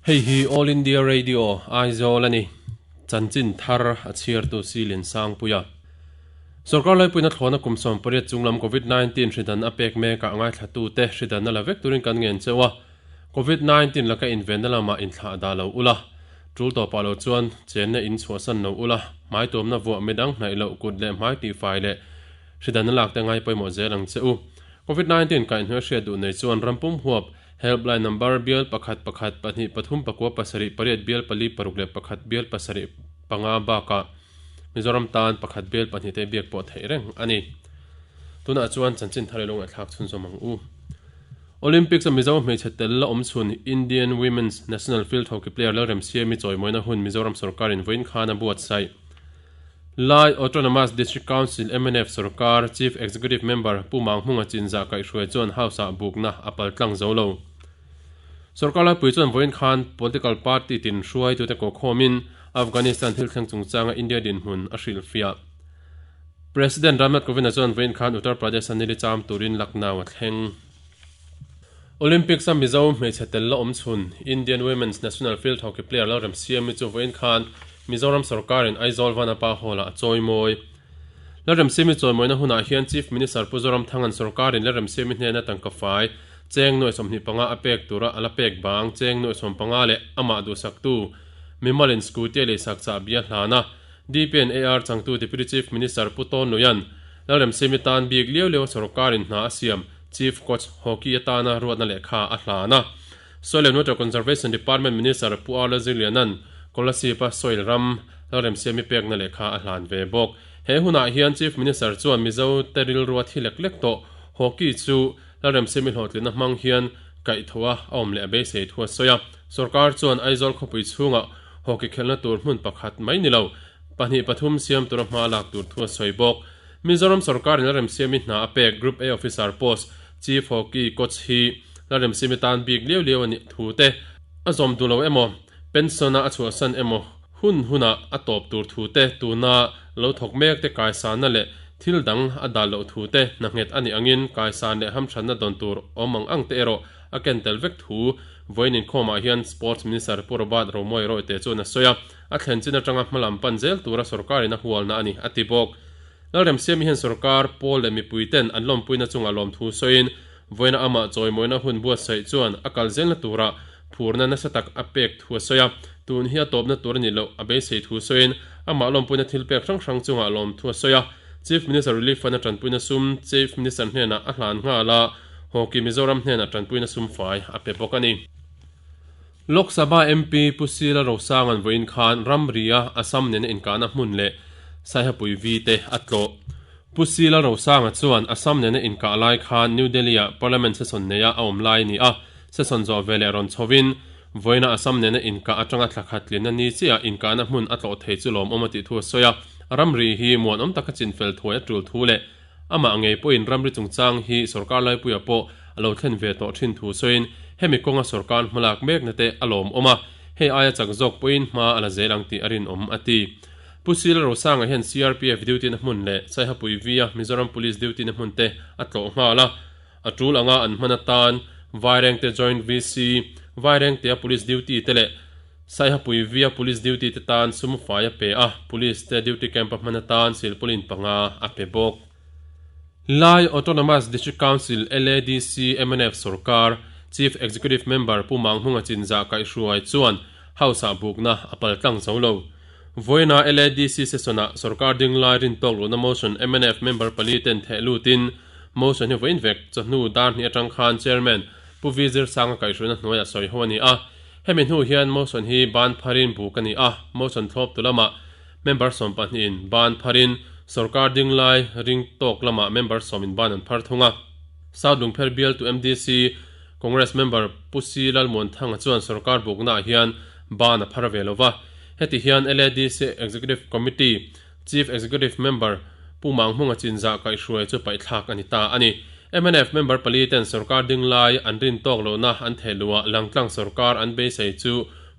Hei hi All India Radio, Aizawl a ni. Chanchin thar a chhiartu Silin Sangpuia. Sorkar laipuina thlawna kum 18 chunglam Covid 19 hridan a pek mekah ngaithlatute hridan a la vek turin kan ngen cheu a. Covid 19 laka invenna lamah inthlah dah lo ula. Tul tawpah lo chuan chenna in chhuahsan lo ula, hmaituamna vuah midang hnaih loh kut leh hmai tihfai leh hridan a lakte ngai pawimawh zel ang che u. Covid 19 kaihhnuai hriat duh nei chuan rampum huap Helpline number bial pakhat pakhat pahnih pathum pakua pasarih pariat bial pali paruk leh pakhat bial pasarih panga bakah Mizoram tan pakhat bial pahnih te biak pawh theih reng a ni. Tunah chuan chanchin thar ilo ngaihthlak chhunzawm ang u. Olympics a Mizo hmeichhe tel la awm chhun Indian Women's National Field Hockey player Lalremsiami chawimawina hun Mizoram sorkarin vawiin khan a buatsaih. Lai Autonomous District Council mnf sorkar Chief Executive Member Pu Manghmunga Chinzah kaihhruai chuan House-ah bukna a pal tlang zo lo. Sorkar laipui chuan vawiin khan political party tin hruaitute kawkhawmin Afghanistan thil thleng chungchanga India dinhmun a hrilhfiah. President Ramnath Kovind-a chuan vawiin khan Uttar Pradesh-a nili cham turin Lucknow a thleng. Olympics-a Mizo hmeichhe tel la awm chhun Indian Women's National Field Hockey player Lalremsiami chu vawiin khan Mizoram sorkarin Aizawl Vanapa Hall-ah a chawimawi. Lalremsiami chawimawina hunah hian Chief Minister Pu Zoramthanga'n sorkarin Lalremsiami hnena tangka fai cheng nuai 25 a pek tura a la pek bang cheng nuai 15 leh amah duhsaktu mimalin scooty a leisak chahbi a hlan a. DPNAR changtu Deputy Chief Minister Pu Tawn Luia'n Lalremsiami tan bik liau liau a sorkarin hna a siam Chief Coach Hockey atana ruatna lehkha a hlan a. Soil and Water Conservation Department Minister Pu Arla Zirliana'n Kolasib-a soil ram lalremsiami pekna lehkha a hlan ve bawk. He hunah hian Chief Minister chuan Mizo te rilrua thi lek lek tawh Hockey chu lalremsiami hlawhtlinna hmang hian kaihthawh a awm leh a beisei thu a sawi a. Sorkar chuan Aizawl khawpui chhungah Hockey khelhna tur hmun pakhat mai ni lo, pahnih pathum siam tura hma lak tur thu a sawi bawk. Mizoram sorkarin Lalremsiami hna a pek Group A Officer post Chief Hockey Coach hi Lalremsiami tan bik liau liau a nih thu te, a zawm duh lo emaw, pension-a a chhuahsan emaw hun hunah a tawp tur thu te, tuna lo thawk mek te kaisanna leh thil dang a dal loh thu te hna nghet a nih angin kaisan leh hamthanna dawn tur awm ang ang te erawh a ken tel vek thu vawiin inkhawmah hian Sports Minister Pu Robert Romawia Rawite chuan a sawi a, a thlen chin atanga hmalam pan zel tura sorkarin a hualna a ni, a ti bawk. Lalremsiami hian sorkar, pawl leh mipui ten an lawmpuina chungah lawmthu sawiin, vawiina amah chawimawina hun buatsaih chuan a kal zelna turah phurna nasa tak a pek thu a sawi a, tun hi a tawpna tur a nih loh a beisei thu sawiin amah lawmpuina thil pek hrang hrang chungah lawmthu a sawi a. Chief Minister Relief Fund a tanpuina sum Chief Minister hnenah a hlan nghal a, Hockey Mizoram hnenah tanpuina sum fai a pe bawk a ni. Lok Sabha MP Pu Sila Rosanga'n vawiin khan ramria Assam nena inkahna hmun leh Saihapui vi te a tlawh. Pu Sila Rosanga chuan Assam nena inkah lai khan New Delhi-ah Parliament session neia a awm lai a ni a, session zawh veleh rawn chhovin vawiina Assam nena inkah atanga thla khat tlinna ni chiah inkahna hmun a tlawh thei chu lawmawm a tih thu a sawi a, ramri hi muanawm taka chinfel thuai a tul thu leh Amah ngei pawhin ramri chungchang hi sorkar laipuiah pawh a lo thlen ve tawh thin thu sawiin hemi kawnga sorkar hmalak mekna te a lawmawm a, hei aia chak zawk pawhin hma a la zel ang tih a rinawm, a ti. Pu Sila Rosanga hian CRPF duty-na hmun leh Saihapui V-a Mizoram Police duty-na hmun te a tlawh nghal a, a tul anga an hman atan Vairengte Joint VC, Vairengtea Police duty te leh Saihapui via Police duty te tan sum fai a pe a, Police te duty camp a hman atan silpaulin panga a pe bawk. Lai Autonomous District Council, LADC, mnf sorkar Chief Executive Member Pu Manghmunga Chinzah kaihhruai chuan House-ah bukna a pal tlang zo lo. Vawiina LADC session-ah sorkar ding lai rintawk luhna motion mnf member pali ten theh lutin motion hi vawiin vek chawhnu dar hnih atang khan Chairman Pu V Zirsanga kaihhruaina hnuaiah sawi ho a ni a. Hemi hnu hian motion hi ban pharin buk a ni a, motion thlawptu lamah member 12 in ban pharin sorkar ding lai ring tawk lamah member 10 in ban an phar thung a. South Lungpher bialtu MDC Congress member Pu Si Lalmuanthanga chuan sorkar buknaah hian ban a phar ve lo va. Heti hian LADC Executive Committee Chief Executive Member Pu Manghmunga Chinzah kaihhruai chu paihthlak a ni ta a ni. Mnf member pali ten sorkar ding lai an rin tawk lohna an theh luhah langtlang sorkar an beisei chu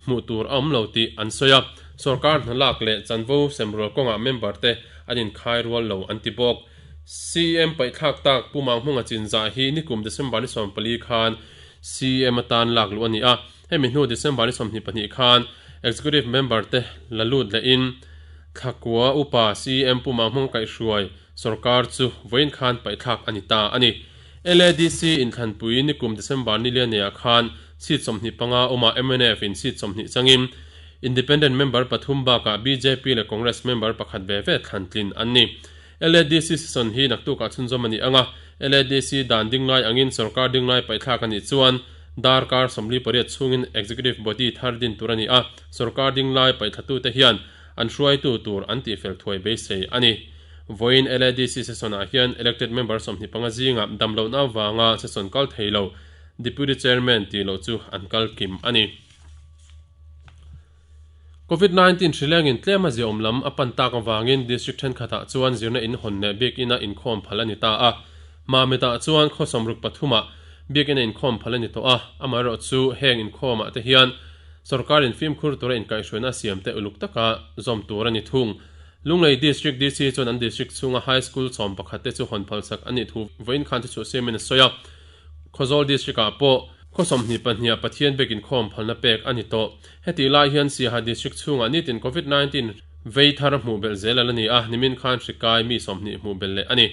hmuh tur a awm lo tih an sawi a, sorkar hna lak leh chanvo semrual kawngah member te an inkhai rual lo an ti bawk. CEM paihthlak tak Pu Manghmunga Chinzah hi nikum December ni 14 khan CEM atan lak luh a ni a. Hemi hnu December ni 22 khan Executive Member te la lut lehin Thlakua upa CM Pu Mahmung kaihhruai sorkar chu vawiin khan paihthlak a ni ta a ni. LADC inthlanpui nikum December ni lianeiah khan seat 25 awmah mnf in seat 20 changin Independent member pathum bakah bjp leh Congress member pakhat ve ve thlantlin an ni. LADC session hi naktukah chhunzawm a ni ang a, LADC dan dinglai angin sorkar dinglai paihthlak a nih chuan darkar 48 chhungin Executive Body thar din tur a ni a, sorkar dinglai paihtlatute hian an hruaitu tur an tihfel thuai beisei a ni. Vawiin LADC session-ah hian elected member 25 zingah damlohna avanga session kal thei lo Deputy Chairman tih loh chu an kal kim a ni. Covid 19 hrilengin tlem a ziaawm lam a pan tak avangin District thenkhatah chuan zirna in hawn leh biakina inkhawm phal a ni ta a. Mamitah chuan khaw sawmruk pathumah biakina inkhawm phal a ni tawh a, amaherawhchu heng inkhawmah te hian sorkarin fimkhur tura inkaihhruaina a siam te uluk taka zawm tur a ni thung. Lunglei District DC chuan an District chhunga High School 11 te chu hawn phalsak a nih thu vawiin khan thuchhuah siamin a sawi a. Khawzawl District-ah pawh khaw 22ah Pathian bek inkhawm phalna pek a ni tawh. Hetih lai hian Siaha District chhungah nitin Covid 19 vei thar hmuh belh zel a la ni a, nimin khan hri kai mi 20 hmuh belh leh a ni.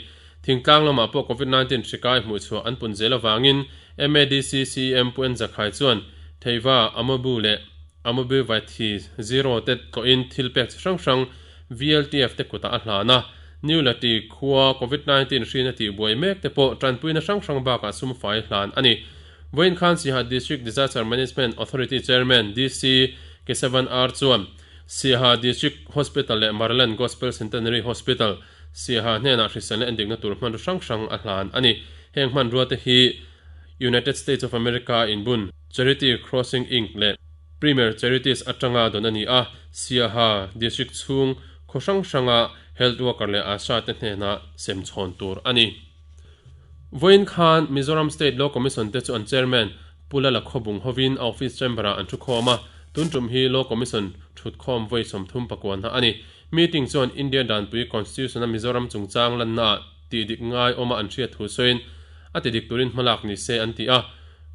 Thingtlang lamah pawh Covid 19 hri kai hmuh chhuah an pun zel avangin MADC CEM Pu En Zakhai chuan Theiva, Amobu leh Amobu Vaithi Zero te tlawhin thil pek chi hrang hrang VLTF te kutah a hlan a. New Lati khua Covid 19 hrina tihbuai mek te pawh tanpuina hrang hrang bakah sum fai hlan a ni. Vawiin khan Siaha District Disaster Management Authority Chairman DC Kesavan R chuan Siaha District Hospital leh Maraland Gospel Centenary Hospital, Siaha hnenah hriselna endikna tur hmanrua hrang hrang a hlan a ni. Heng hmanrua te hi United States of America inbun Charity Crossing Inc leh Premier Charities atanga dawn a ni a, Siaha District chhung khaw hrang hranga Health Worker leh ASHA te hnenah sem chhawn tur a ni. Vawiin khan Mizoram State Law Commission te chu an Chairman Pu Lala Khawbung hovin a office chamber-ah an thu khawm a, tun tum hi Law Commission thutkhawm vawi 39 na a ni. Meeting chuan India Danpui Constitution-a Mizoram chungchang lannaah tih dik ngai awma an hriat thu sawiin a ti dik turin hmalak ni se an ti a.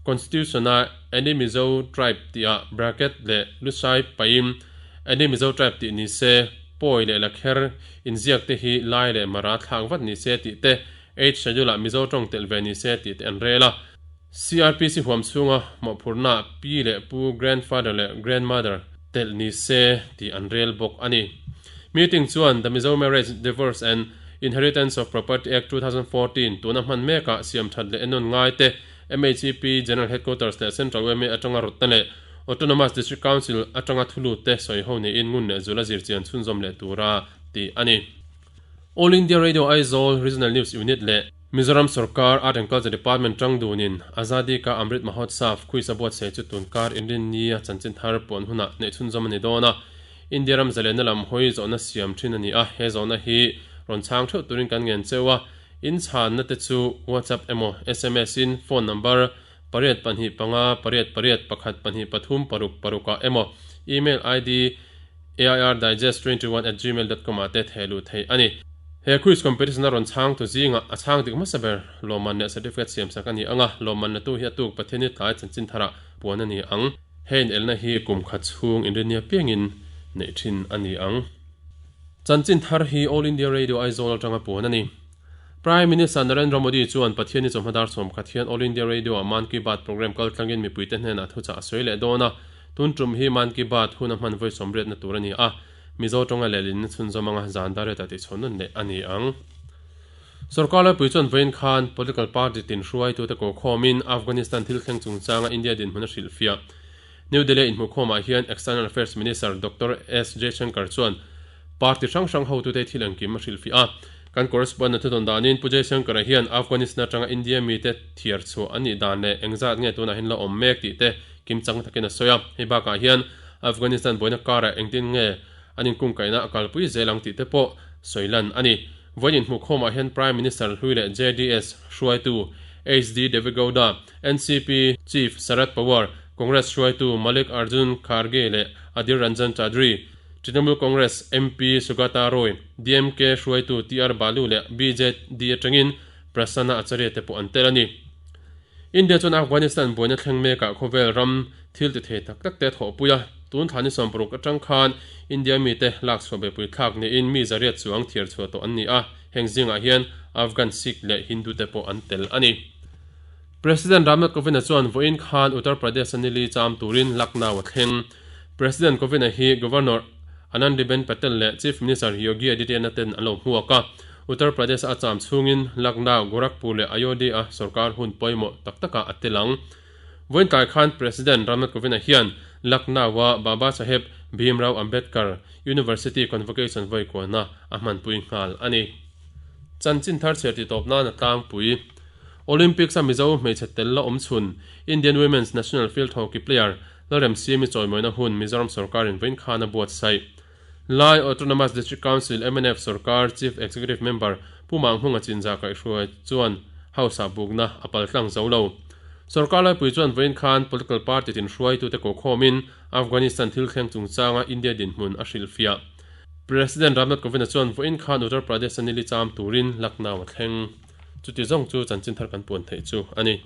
Constitution-a Any Mizo Tribe tihah bracket leh Lushai paim Any Mizo Tribe tih ni se, Pawi leh Lakher inziak te hi lai leh mara thlak vat ni se tih te, Eighth Schedule-ah Mizo tawng telh ve ni se tih te an rel a. CRPC huam chhunga mawhphurhna pi leh pu, grandfather leh grandmother, telh ni se tih an rel bawk a ni. Meeting chuan The Mizo Marriage, Divorce and Inheritance of Property Act 2014 tuna hman mekah siam that leh enawn ngai te, MHEP General Headquarters leh Central yma atanga rawtna leh Autonomous District Council atanga thulu te sawi ho niin ngun leh zula zirchian chhunzawm leh tura tih a ni. All India Radio Aizawl Regional News Unit leh Mizoram Sorkar Art and Culture Department tang dunin Azadi Ka Amrit Mahotsav quiz a buatsaih chu tunkar inrinni a chanchin thar puan hunah neih chhunzawm a ni dawn a. India ram zalenna lam hawi zawhna siam thin a ni a, he zawhna hi rawn chhang theuh turin kan ngen cheu a. In chhanna te chu WhatsApp emaw sms in phone number pariat pahnih panga pariat pariat pakhat pahnih pathum paruk paruk ah emaw email id airdigest21@gmail.com ah te theh luh theih a ni. He quiz competition a rawn chhang tu zingah a chhang dik hmasa ber lawmman leh certificate siam sak a ni ang a, lawmman la tu hi a tuk Pathianni tlai chanchin tharah puan a ni ang. He inelna hi kum khat chhung inrinnia piangin neih thin a ni ang. Chanchin thar hi All India Radio Aizawl atanga puan a ni. Prime Minister Narendra Modi chuan Pathianni chawhma dar 11 hian All India Radio-ah Mann Ki Baat programme kal tlangin mipuite hnenah thuchah a sawi leh dawn a. Tun tum hi Mann Ki Baat hun a hman vawi 80 na tur a ni a. Mizo tawnga lehlinna chhunzawm anga zan dar reta tihchhawn nawn leh a ni ang. Sorkar laipui chuan vawiin khan political party tin hruaitute kokhawmin Afghanistan thil thleng chungchanga India dinhmun a hrilhfiah. New Delhi inhmuhkhawmah hian External Affairs Minister Doctor S Jaishankar chuan party hrang hrang hotute thil engkim a hrilhfiah a. Kan correspondent thu tawn danin Pu Jaishankar-a hian Afghanistan atanga India mite thiar chhuah an nih dan leh engzat nge tunah hian la awm mek tih te kimchang takin a sawi a. Hei bakah hian Afghanistan buaina karah engtin nge an inkungkaihna a kalpui zel ang tih te pawh sawi lan a ni. Vawiin inhmuhkhawmah hian Prime Minister hlui leh JDS hruaitu HD Devegowda, NCP Chief Sharad Pawar, Congress hruaitu Malik Arjun Kharge leh Adhir Ranjan Chaudhary, Trinamool Congress MP Sugata Roy, DMK hruaitu TR Balu leh BJD atangin Prasanna Acharya te pawh an tel a ni. India chuan Afghanistan buaina thleng mekah khawvel ram thil ti thei tak tak te a thawhpui a, tun thla ni 60 atang khan India mite lak chhuah beihpui thlak niin mi zariat chuang thiar chhuah tawh an ni a, heng zingah hian Afghan Sikh leh Hindu te pawh an tel a ni. President Ramnath Kovind-a chuan vawiin khan Uttar Pradesh-a nili cham turin Lucknow a thleng. President Kovind-a hi Governor Anandiben Patel leh Chief Minister Yogi Adityanath ten an lo hmuak a. Uttar Pradesh-a a cham chhungin Lucknow, Gorakhpur leh Ayodhya-a sorkar hun pawimawh tak takah a tel ang. Vawiin tlai khan President Ramnath Kovind-a hian Lucknow-a Baba Saheb Bhimrao Ambedkar University Convocation vawikuana a hmanpui nghal a ni. Chanchin thar chhiar titawp nan a tlangpui. Olympics-a Mizo hmeichhe tel la awm chhun Indian Women's National Field Hockey player Lalremsiami chawimawina hun Mizoram sorkarin vawiin khan a buatsaih. Lai Autonomous District Council mnf sorkar Chief Executive Member Pu Manghunga Chinzah kaihhruai chuan House-ah bukna a paltlang zo lo. Sorkar laipui chuan vawiin khan political party tin hruaitute kokhawmin Afghanistan thil thleng chungchanga India dinhmun a hrilhfiah. President Ramnath Kovind-a chuan vawiin khan Uttar Pradesh-a nili cham turin Lucknow a thleng. Chuti zawng chu chanchin thar kan puan theih chu a ni.